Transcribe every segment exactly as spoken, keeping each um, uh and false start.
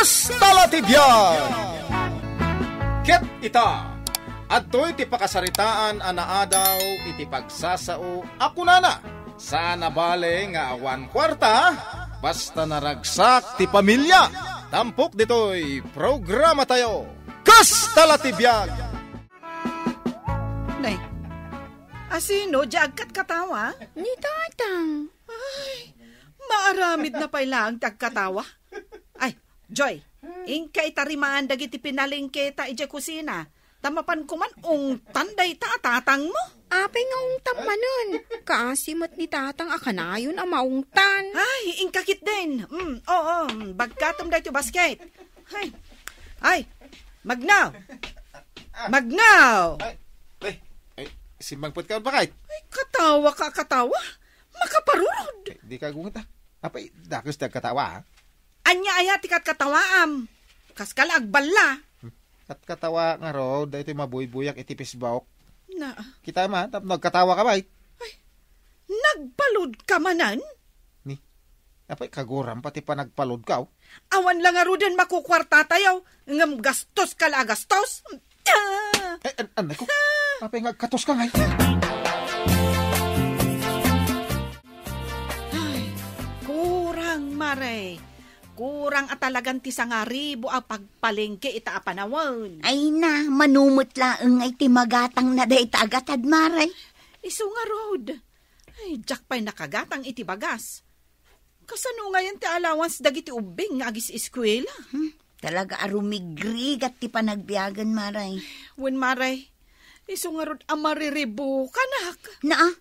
Hasta la ti biag! Ket ita, adtoy ti pakasaritaan a naadaw iti pagsasao a kunana, saan a bale nga awan kuarta, basta naragsak ti pamilya. Tampok ditoy programatayo, Kasta la ti biag! Nay, asino diay agkatkatawa? Ni Tatang. Ay, maaramidna pay laeng ti agkatawa. Ay, Joy, inka itarimaan dagiti pinalengketa idiay kusina, ta mapan koman ungtan dayta a tatangmo. Apay nga ungtan manen? Kaasi met ni Tatang a kanayon a maungtan. Ay, inka ketdin. Mm, oo, mm, bagkatem daytoy basket. Ay, ay, Magnaw! Magnaw! Ay, ay, ay, simmangpet ka, bakit? Ay, katawa ka, katawa. Makaparurod. Ay, di ka gunget, ah. Apay, dakes ti agkatawa, ah. Ania aya ti katkatawaam? Kas ka la agballa. Hmm. Katkatawa nga ro, daytoy mabuybuyak iti Facebook. Na. Kita man, tapno agkatawa ka, bait. Ay, nagpalud ka manen? Ni, apay, kaguram pati panagpalud ka, oh. Awan la ngaruden makukuartatayo, ngem gastos ka la a gastos. Ah! Eh, an-, anay ko, apay nga agkatos ka ngay? Ay, kurang, Mare. Kurang a talagan ti sangaribu a pagpalengke ita a panawen. Ay na, mano met laeng nga iti magatangna dayta a gatad, Mare. Isu ngarud. Ay, diak pay nakagatang iti bagas. Kasano ngayen ti allowance dagiti ubbing nga agis-eskuela? Hmm, talaga a rumigrigat ti panagbiagen, Mare. Wen, Mare, isu ngarud a mariribukanak. Naa,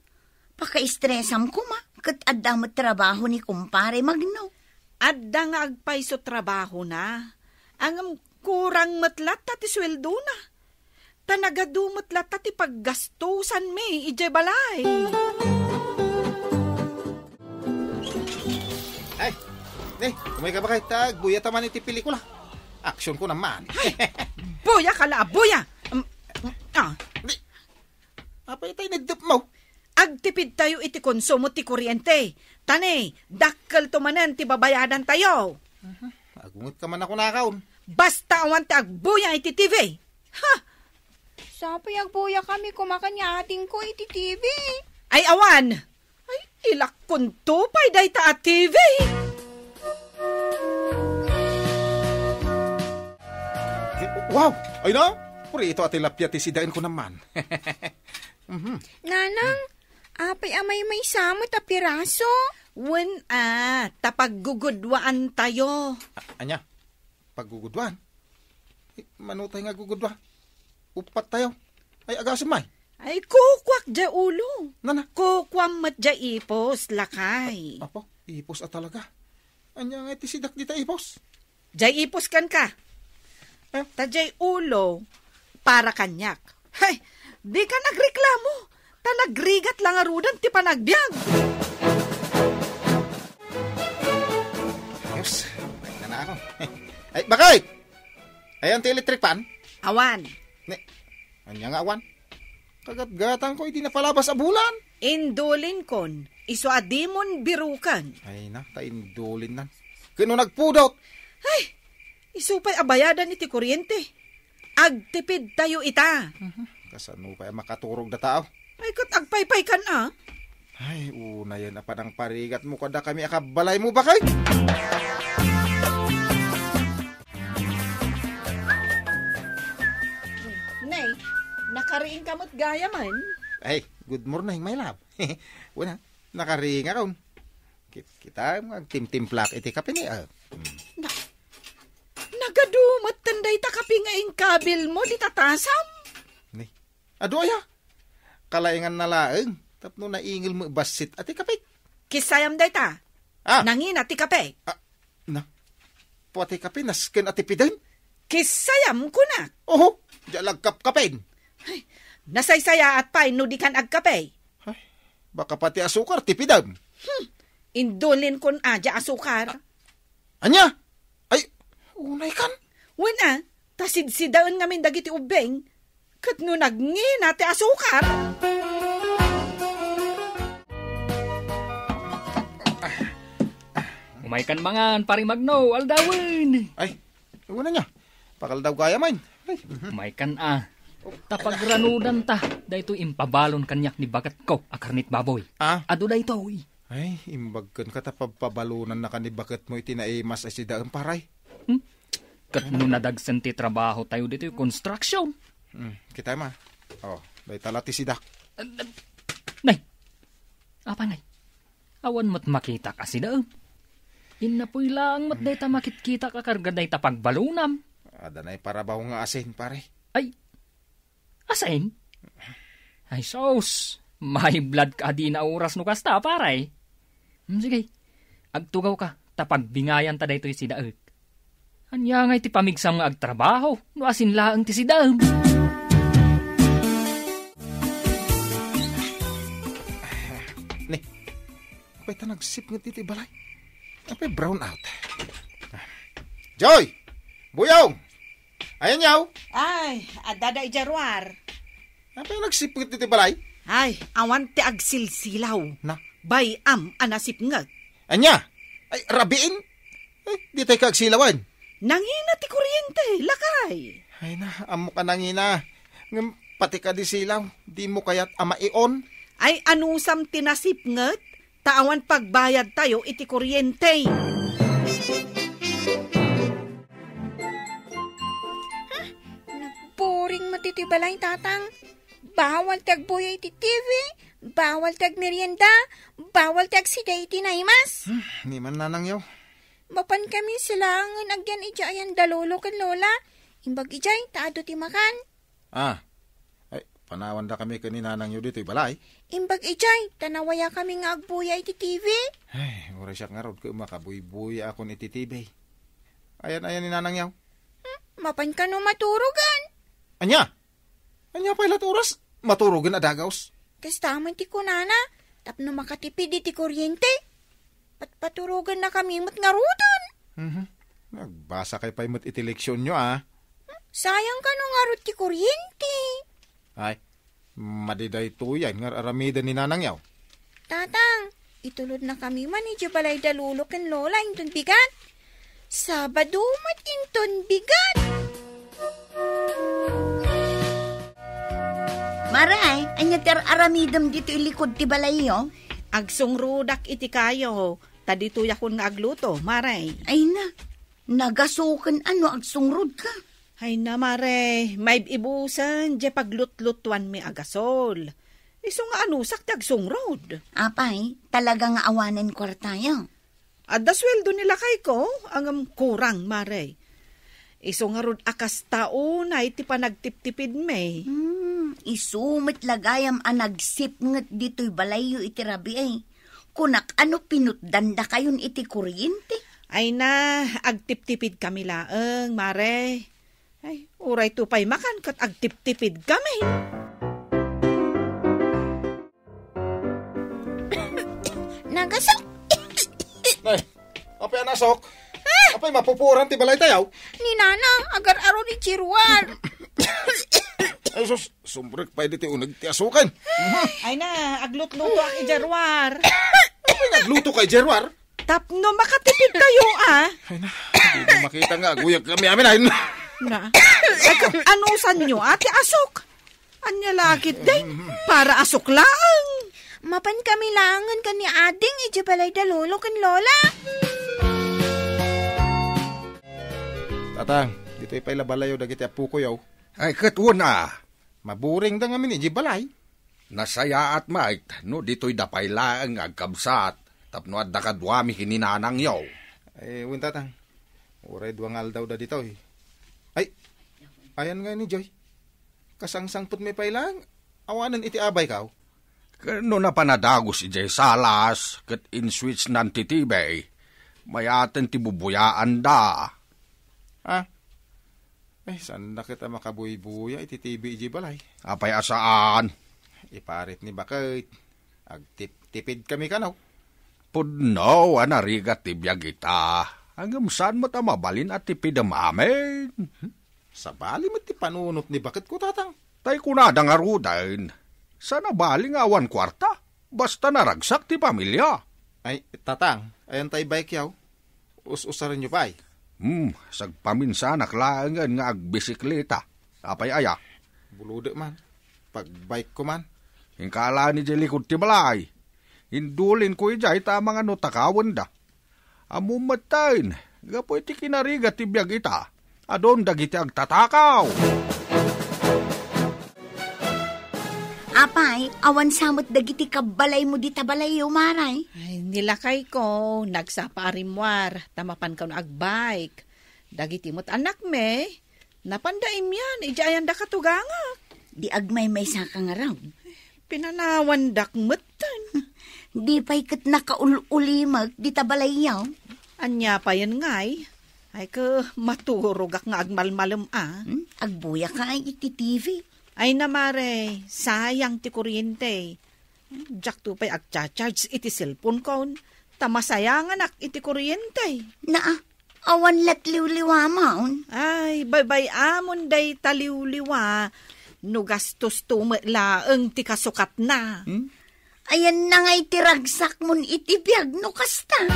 pakaistresam koma, ket adda met trabaho ni kumpare Magno. Adda nga agpayso trabahona. Ngem kurang met latta ti sueldona. Ta nagadu met latta ti paggastosanmi idiay balay. Ay, ne, umay ka ba kay ta agbuya ta man iti pelikula? Action ko naman. Ay, buya ka la, buya! Um, um, ah. Di, apay tayo nagdupmaw? Agtipid tayo iti konsumo ti kuryente. Ta ne, dakkel to manen ti babayadan tayo. Mhm. Agunget ka man ako nakaon. Basta awan ti agbuya iti T V. Ha! Sapay agbuya kami kumakan nga ating ko iti T V. Ay, awan! Ay, ilakkon to pay dayta a T V. Wow! Ay na! Purito a tilapia ti sidaen ko naman. Mhm. Nanang, apay a maymaysa met a piraso? Wen a, ta paggugudwaan tayo. A-, anya? Paggugudwaan? Eh, mano tayo nga gugudwa? Upat tayo. Ay, agasem may. Ay, kukuak diay ulo. Nana? Kukuam met diay ipos, lakay. Apo, ipos a talaga. Anya nga iti sidak dita ipos? Diay ipos kenka. Eh? Ta diay ulo, para kaniak. Hay, di ka nagreklamo. Ta nagrigat la ngaruden ti panagbiag. Ayos, na ako. Ay, bakit? Ayan ti electric fan? Awan. Ne, anya nga awan? Kagatgatang ko, idi napalabas a bulan. Indulin kon, isu a dimon birukan. Ay na, ta indulin nan. Kano nagpudot? Ay, isu pay a bayadan iti kuryente. Agtipid tayo ita. Mhm. Kasano pay a makaturog da tao? Ay, ket agpaypay kan a. Ay, unayen a panangparigat mo kada kami a kabbalay mo, bakay? Nay, nakariing ka met gaya man? Ay, good morning, my love. Wala, nakariing akon. Kit-, kita, agtimtimplak iti kape ni, ah. Hmm. Na-, nagadu met ten dayta kape nga inkabil mo, di tatasam? Ni, adu aya? Kalaingan na laeng, tapno naingel mo bassit a ti kape. Kisayam dayta. Ah. Nangina ti kape. Ah, na. Pati kape, nasken a tipiden? Kisayam kunak. Oho, di alagkapkapen. Ay, nasaysayaat pay no di kan agkape. Ay, baka pati asukar, tipiden. Hmm, indulin kon a, di asukar. Ah, anya? Ay, unay kan? Wen a, ta sidsidaen ngamin dagiti ubbing, ket no nagngina ti asukar. Umay kan mangan, Pari Magno, aldawen. Ay, Wen ania, pakaldaw gayam. Ay. Maykan a. Ta pagranudanta, daytoy impabalon kaniak ni baketko a karnit baboy. Ah? Adu daytoy. Ay, imbag kenka ta pabpabalonanna ka ni baketmo iti naimas a sidaem, pare. Hmm? Ket no nadagsen ti trabaho tayo ditoy construction. Hmm, kita ma. Oh, dayta la ti sidak. Nay, apay ngay? Awan met makitak a sidaem. Innapoy laeng met dayta makitkitak a karga dayta pagbalonam. Adda nay parabaho nga asin, pare. Ay, asin? Ay, sus. May blood ka di na oras no kasta, pare. Hmm, sige. Agtugaw ka, ta pagbingayan ta daytoy sidaek. Ania ngay ti pamigsam nga agtrabaho, no asin laeng ti sidaem? Ni, apay ta nagsipnget iti balay? Apay brown out? Joy! Buyong! Ayan yaw! Ay, adda da idiay ruar. Apay nagsipnget iti balay? Ay, awan ti agsilsilaw. Na? Bay-am a nasipnget. Ania? Ay, rabiin? Ay, di tayo kaagsilawan. Nangina ti kuryente, lakay. Ay na, ammo ka nangina. Ngem pati ka di silaw, di mo kayat a maion? Ay, anusam ti nasipnget? Ta awan pagbayad tayo iti kuryente. Nagboring met iti balay, Tatang. Bawal ti agbuya iti T V, bawal ti agmerienda, bawal ti agsida iti naimas. Hmm, ni man nanang yaw. Mapan kami silaangen agyan idiay ayan da lolo ken lola. Imbag idiay, ta adu ti makan. Ah, ay, panawan da kami ken ni nanang yaw ditoy balay. Imbag idiay, ta nawaya kami nga agbuya iti T V. Ay, uray siak ngarud ket makabuybuya akon iti T V. Ayan, ayan ni nanang yaw. Hmm, mapan kano maturogan. Ania? Ania pay la ti oras? Maturogen a dagaus. Kasta man ti kunana, tapno makatipid iti kuryente. Patpaturogenna kami met ngaruden. Mhm. Nagbasa kay pay met iti leksionyo, ah. Sayang kano ngarud ti kuryente. Ay, madi daytoyen nga ar-aramiden ni nanang yaw. Tatang, itulodna kami man idiay balay da lolo ken lola inton bigat. Sabado met inton bigat. Mare, ania ti ar-aramidem ditoy likud ti balayyo? Agsungrodak iti kayo, ta ditoyakon nga agluto, mare. Ay na, nagasuken a no agsungrodka. Ay na, mare, maib-ibusen diay paglutlutuanmi a gasol. Isu nga anusak ti agsungrod. Apay, talaga nga awanen kuartayo? Adda sueldo ni lakayko, ngem kurang, mare. Isu ngarud a kasta unay ti panagtiptipidmi. Hmm, isu met la gayam a nagsipnget ditoy balayyo iti rabii. Kunak a no pinutdandakayon iti kuryente. Ay na, agtiptipidkami laeng, mare. Ay, uray to pay makan ket agtiptipidkami. Nagasok. Nay, apay a nasok? Ah! Apay mapupuoran ti balay tayo? Ni Nana, agar-aro ni Chiruan. Ay, sus, sumrek pay diti uneg ti asuken. Ay na, aglutluto ak idiay ruar. Apay nagluto ka idiay ruar? Tapno makatipid tayo, ah. Ay na, di mo makita nga aguyag kami amin, ay na. Na, ay, ket anusanyo, ati asok? Ania la ketdi, para asok laeng. Mapan kami laengen ken ni Ading idiay balay da lolo ken lola. Tatang, ditoy pay la balayo dagiti appokoyo. Ay, ket wen a. Maburing da ngamin idiay balay. Nasayaat met no ditoy da pay laeng nga agkabsat tapno adda kaduami ken ni nanangyo. Eh, wen, Tatang. Uray dua nga aldaw da ditoy. Ay, ayan nga ni Joy. Kasangsangpetmi pay laeng, awanen iti abaykaw. Ken no napan a dagus idiay salas ket inswitchnan ti T V, mayaten ti bubuyaanda. Ah? Ay, saanda ket a makabuybuya iti T V idiay balay. Apay a saan? Iparit ni baket. Agtiptipidkami kano. Pudno a narigat ti biag ita. Ngem saan met a mabalin a tipidem amin? Sabali met ti panunot ni baketko, Tatang. Tay kunada ngaruden, saan a bali nga awan kuarta, basta naragsak ti pamilia. Ay, Tatang, ayan tay bike yaw. Us-usarenyo pay. Hmm, sagpaminsanak laengen nga agbisikleta. Apay aya? Bulodek man. Pagbike ko man. Inkalaan idiay likud ti balay. Indulinko idiay ta amangan no takawenda. Ammom metten, gapu iti kinarigat ti biag ita, adun dagiti agtatakaw. Apay, awan sa met dagiti kabbalaymo dita balayyo, Maray? Ay, ni lakayko, nagsapa a rimmuar, ta mapan kano agbike. Dagiti met annakmi, napanda imian, idiay ayan da katugangak. Di agmaymaysa ka ngarud. Pinanawandak metten. Di pay ket nakaul-ulimek dita balayyo. Ania payen ngay? Ay, ke, maturogak nga agmalmalem a. Hmm? Agbuya ka ay iti T V. Ay na, Maray, sayang ti kuryente. Diakto pay agcha-charge iti cellphone kon, ta masayanganak iti kuryente. Naa, awan lat liwliwamon. Ay, baybay-amon dayta liwliwa, no gastosto met laeng ti kasukatna. Hmm? Ayanna ngay ti ragsakmon iti biag no kasta.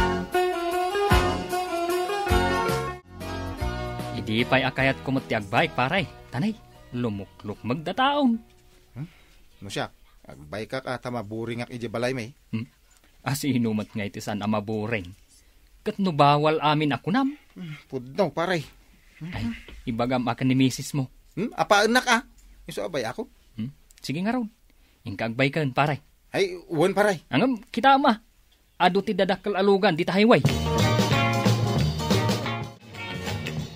Idi pay a kayatko met ti agbike, pare, tanay, lumuklukmeg da taon. Hmm? No siak, agbikak a ta maburingak idiay balaymi. Hmm? A sino met ngay ti saan a maburing? Ket no bawal amin a kunam? Hmm, pudno, pare. Ay, ibagam a ken ni misismo. Hmm? Apaennak a. Isu a bay-akon. Hmm? Sige ngarud. Inka agbikekan, pare. Ay, wen, pare. Ngem, kitaem a. Adu ti dadakkel a lugan dita highway.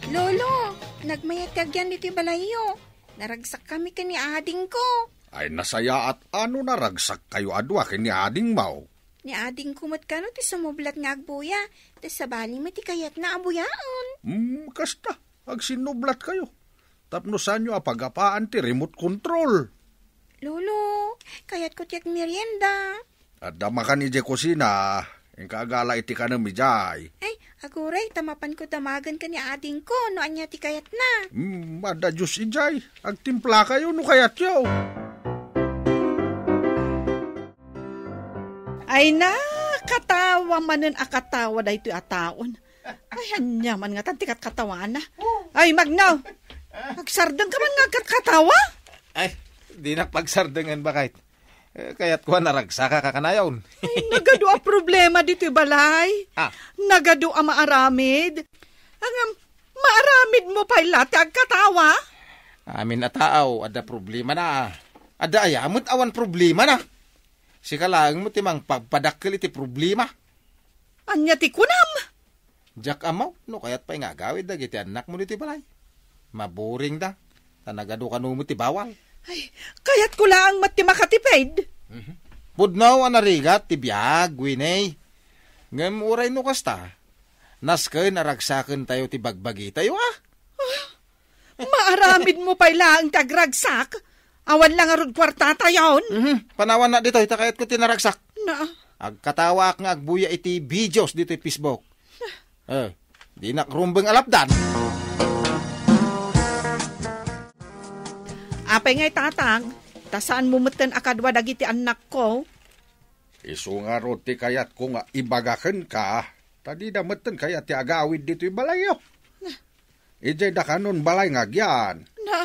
Lolo, nagmayat ti agian ditoy balayyo. Naragsakmi ken ni adingko. Ay, nasayaat a no naragsakkayo a dua ken ni adingmo. Ni adingko met kano ti sumublat nga agbuya, ta sabali met ti kayatna a buyaen. Hmm, kasta, agsinnublatkayo. Tapno saanyo a pagapaan ti remote control. Lolo, kayatko ti agmerienda. Adda makan idiay kusina, inka agala iti kanem idiay. Ay, aguray, ta mapanko damagen ken ni adingko no ania ti kayatna. Hmm, adda juice idiay. Agtimplakayo no kayatyo. Ay na, katawa manen a katawa daytoy a taon. Ay, ania man ngatan ti katkatawana. Ay, Magno, agsardeng ka man nga agkatkatawa? Ay, dinak pagsardengen, baket. Eh, kayatko a naragsaka kakanayon. Ay, nagadu a problema ditoy balay. Ah. Nagadu a maaramid. Ngem, maaramidmo pay la ti agkatawa? Amin a tao, adda problemana. Adda aya met awan problemana. Sika laeng met ti mangpagpadakkel iti problema. Ania ti kunam? Diak ammo no kayat pay nga agawid dagiti annakmo ditoy balay. Maburingda, ta nagadu kano met ti bawal. Ay, kayatko laeng met ti makatipid. Mhm. Pudno a narigat ti biag, Winnie. Ngem uray no kasta, nasken a ragsakentayo ti bagbagitayo, a? Ah, maaramidmo pay laeng ti agragsak. Awan la ngarud kuartatayon. Mhm. Panawanna ditoy, ta kayatko ti naragsak. Na. Agkatawaak nga agbuya iti videos ditoy Facebook. Eh, dinak rumbeng a lapdan. Apay ngay, Tatang, ta saanmo metten a kadua dagiti annakko? Isu ngarud ti kayatko nga ibaga kenka, ta dida metten kayat ti agawid ditoy balayyo. Idiay da kanon balay nga agian. Na,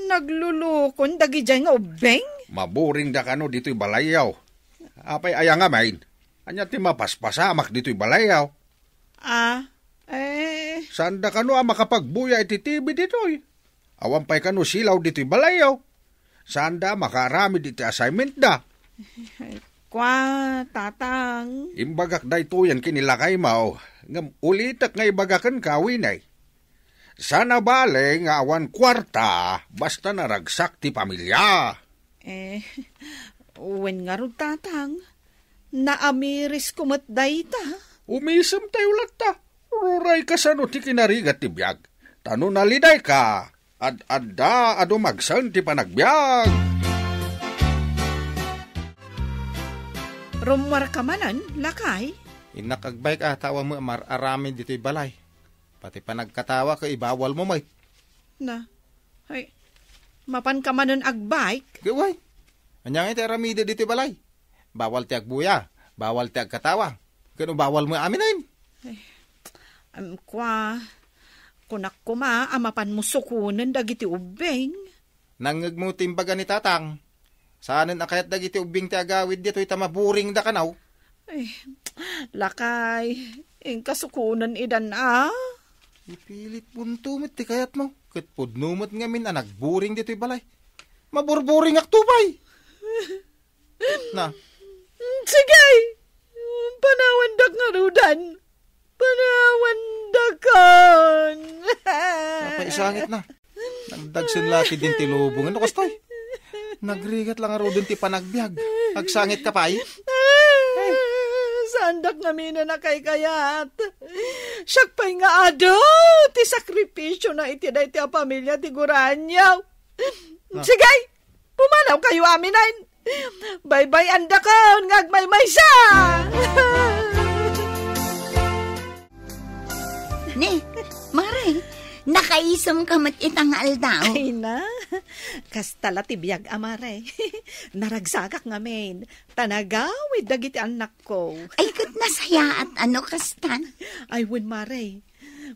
naglulukon dagidiay nga ubbing? Maburing da kano ditoy balayyo. Apay aya ngamin? Ania ti mapaspasamak ditoy balayyo? Ah, eh. Saan da kano a makapagbuya iti T V ditoy? Awan pay kano silaw ditoy balayyo. Saan da makaaramid iti assignment da? Kua, Tatang. Imbagak daytoyen ken ni lakaymo, ngem ulitek nga ibaga kenka, Winnie. Saan a bale nga awan kuarta, basta naragsak ti pamilya. Eh, wen ngarud, Tatang. Naamirisko met dayta. Umisemtayo latta. Uray kasano ti kinarigat ti biag? Ta no nalidayka, ad-adda a dumagsen ti panagbiag. Rummuarka manen, lakay? Innak agbike a ta awan met mar-aramid ditoy balay. Pati panagkatawa ket ibawalmo met. Na, ay, mapanka manen agbike? Ket wen. Ania ngay ti aramidek ditoy balay? Bawal ti agbuya, bawal ti agkatawa. Ket no bawalmo aminen? Ay, Em, kua, kunak koma a mapanmo sukonen dagiti ubbing. Nangngegmo ti imbaga ni Tatang. Saanen a kayat dagiti ubbing ti agawid ditoy ta maburingda kano. Ay, lakay, inka sukonen idan a. Ipilit punto met ti kayatmo. Ket pudno met ngamin a nagburing ditoy balay. Maburburingak to pay. Na. Sige! Panawandak ngaruden. Panawandakon. Apay, isangit na. Nagdagsen la ti din ti lubong. Ano kastoy? Nagrigat lang ngaruden ti panagbiag. Agsangit ka pay? Saandak ngamin a nakaykayat. Siak pay nga adu ti sakripisio na iti daytoy a pamilia ti guranyo. Ah. Sige! Pumanaw kayo aminen. Baybay-andakon nga agmaymaysa! Ni, Mare, nakaisem ka met ita nga aldaw. Ay na, kasta la ti biag a Mare. Naragsakak ngamin, ta nagawid dagiti annakko. Ay, ket nasayaat, ano, kastan? Ay, wen, Mare.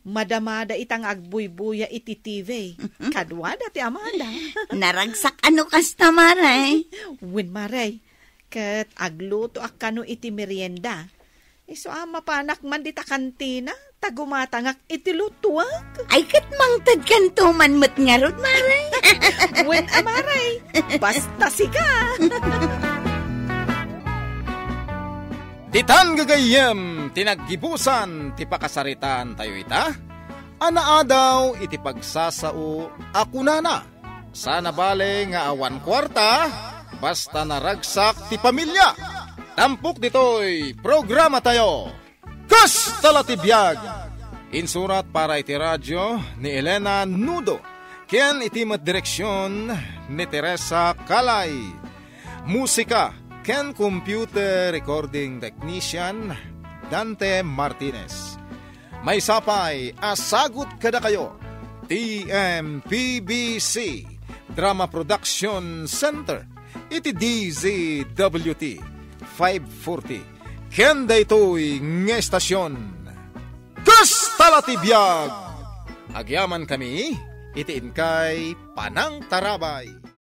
Madamada ita nga agbuybuya iti T V. Mhm. Kaduada ti amada. Naragsak ano kasta, Mare? Wen, Mare. Ket aglutoak kano iti merienda. Isu a mapanak man dita kantina, ta gumatangak iti lutuak. Ay, ket mangted kanto man met ngarud, Mare. Wen a, Mare. Basta sika. Ditan gagayyem ti naggibusan ti pakasaritaan tayo ita, a naadaw iti pagsasao a kunana, "Sana bale nga awan kuarta, basta naragsak ti pamilya." Tampok ditoy programa tayo, Kasta la ti Biag! Insurat para iti radio ni Elena Nudo, ken iti met direksion ni Teresa Calay. Musika ken computer recording technician, Dante Martinez. Maysa pay a sagut kadakayo, T M P B C Drama Production Center, iti D Z W T five forty. Ken daytoy nga estasion, Kasta la ti Biag! Agyaman kami iti inkay panangtarabay.